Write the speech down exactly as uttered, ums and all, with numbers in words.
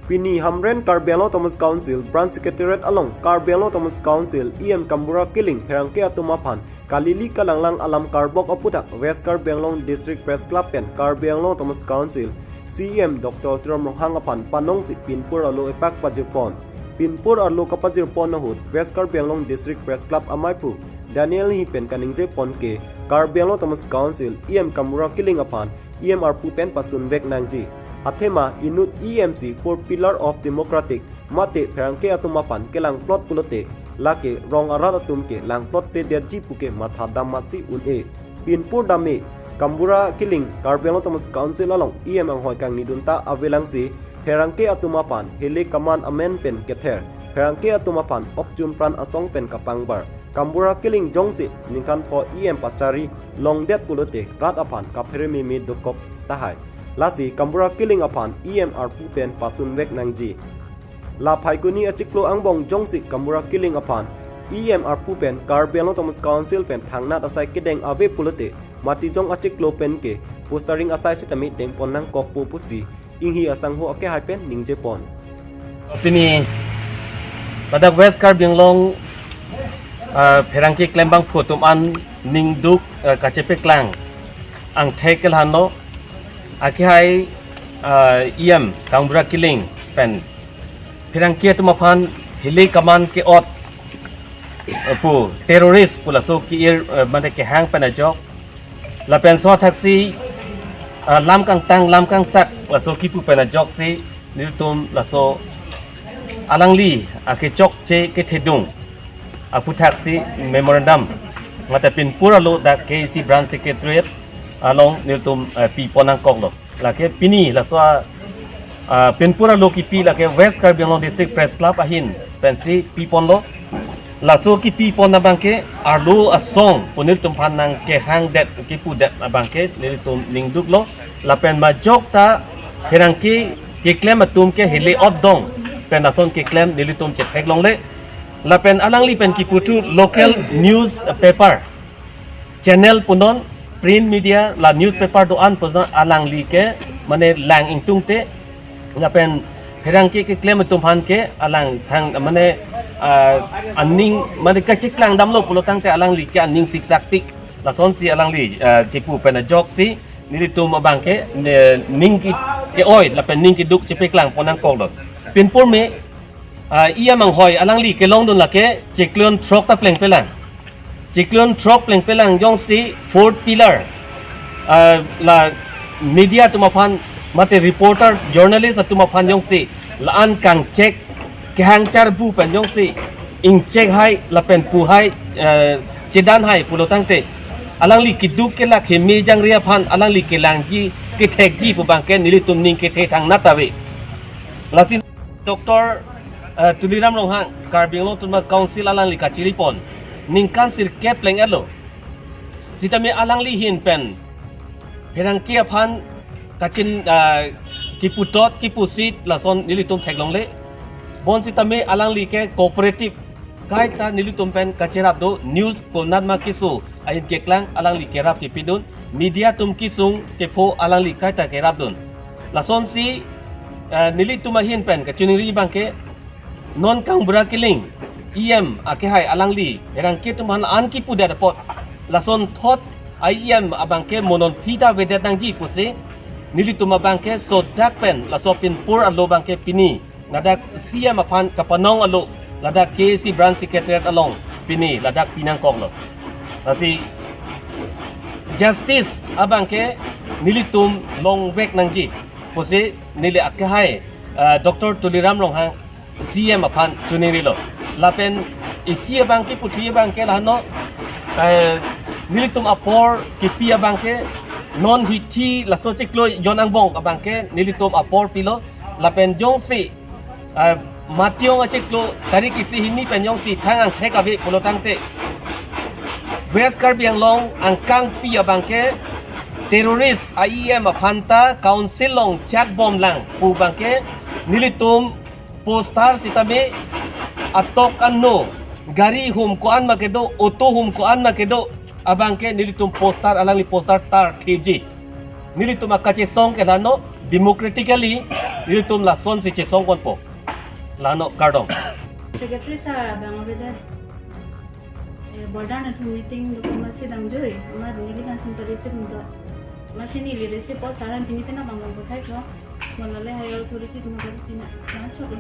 Pini Hamren Karbi Anglong Autonomous Council Branch Secretariat along Karbi Anglong Autonomous Council E M Kambura Killing pherangke atum aphan kalili kalanglang alam karbok aputhak West Karbi Anglong District Press Club pen Karbi Anglong Autonomous Council C E M Doctor Tuliram Ronghang aphan panongsi pinpur arlo epak pajirpon. Pinpur arlo kapajirpon ahut West Karbi Anglong District Press Club amaiphu Daniel Inghi pen kaningjepon ke Karbi Anglong Autonomous Council E M Kambura Killing aphan E M arpu pen pasunvek nangji. Athema inut E M si four pillar of democratic mate pherangke atum aphan kelangplot pulote lake rong arat atum ke langplot pe detji puke matha dam matsi un-e. Pinpur dame Kambura Killing Karbi Anglong Autonomous Council along E M anghoi kangnidun ta avelangsi pherangke atum aphan hele kaman amen pen kether, pherangke atum aphan okjun pran asong pen kapangbar. Kambura Killing jongsi ningkan pho E M pachari longdet pulote rat aphan kaphere meme dokok tahai. Lasi Kambura Killing aphan E M arpu pen pasunvek nangji. La Phaikuni achiklo angbong jongsi Kambura Killing aphan E M arpu pen Karbi Anglong Autonomous Council pen thangnat asai kedeng ave pulote Matijong achiklo pen ke postering asai sitame dengpon nangkokpo pusi Inghi asangho akehai pen ningjepon. Pini ladak West Karbi Anglong, ah, pherangke klembangphu atum an ningduk, ah, kachepeklang angthek kelhanlo, akehai, ah, E M Kambura Killing pen pherangke atum aphan hele kaman ke-ot, ah, pu terrorist pu laso ke-ir, ah, mane kehang pen ajok. Lapen so thaksi, ah, lam kangtang, lam kangsak, laso kipu pen ajoksi, nelitum laso alangli akechokche kethedung aputhaksi memorandum mate pinpur arlo dak K A C Branch Secretariat along nelitum, ah, pipon nangkoklo. Lake pini laso a, ah, pinpur arlo kipi lake West Karbi Anglong District Press Club ahin pensi piponlo. Laso kipipon abangke arlo asong pu nelitum aphan nangkehangdet kipudet abangke nelitum ningduklo. Lapen majok ta pherangke keklem atum ke hele-ot dong pen ason keklem nelitum chetheklongle. Lapen alangli pen kiputhu local newspaper channel punon, print media, la newspaper do-an puson alangli ke mane lang ingtungte, lapen pherangke keklem atum aphan ke alang thang mane, ah, aning mane kacheklang damlo pulo tangte alangli ke aning siksakpik. Lasonsi alangli, ah, kipu pen ajoksi nelitum abangke ne, ning ke, ke-oi lapen ning keduk chepeklangpon nangkoklo. Pinpur me, ah, E M anghoi alangli kelongdun lake chiklo throk ta plengpelang. Chiklo throk plengpelang jongsi fourth pillar, ah, la media atum aphan mate reporter, journalist atum aphan jongsi la-an kangchek kehang charbu pen jongsi ingchek hai lapen pu hai, ah, chedan hai pulo tangte alangli keduk kelak heme jangre aphan alangli kelangji kethekji pu abangke nelitum ning kethe thangnat ave. Lasi Doctor, eh, Tuliram Ronghang, Karbi Anglong Autonomous Council alangli kachiripon ningkan sirkep pleng-etlo. Sitame alangli ahin pen pherangke aphan kachin, eh, kiputot kipusit lason nelitum theklongle. Bonsitame alangli ke cooperative kaita nelitum pen kacherap do, news konatma keso ahin keklang alangli kerap kepidun, media atum kesung kepho alangli kaita kerapdun. Lasonsi, eh, nelitum ahin pen kachiningri abangke non Kambura Killing E M akehai alangli pherangke atum aphan an kipudet apot lasonthot a-E M abangke mo non phi ta avedet nangji pusi nelitum abangke sodak pen laso pinpur arlo abangke pini ladak C M aphan kapanong arlo ladak K A C Branch Secretariat along pini ladak pinangkoklo. Lasi justice abangke nelitum longvek nangji pusi neli akehai, eh, Doctor Tuliram Ronghang C M aphan chiningrilo. Lapen isi abangke puthi abangke lahano, eh, nelitum apor kipi abangke non hithi laso chiklo jon angbong abangke nelitum apor pilo. Lapen jongsi, ah, Matijong achiklo tarik isi hini pen jongsi thang angthek ave pulo tangte West Karbi Anglong angkangpi abangke terrorist a-E M aphanta council along chakbomlang pu abangke nelitum poster sitame atok anno gari hum ko-an ma kedo, auto hum ko-an ma kedo abangke nelitum poster alangli poster tar thipji. Nelitum akachesong ke lano democratically Ilitum lasonsi chesong ponpo. Lano kardom. Secretary sir abang avedet. Eh, border nathum meeting do ko masi damjui. Amat neli kan sim receive do. Masi neli receive po sir an pini pena bang bang ko thai ko. Mo lale higher authority atum ko pina. Na chok.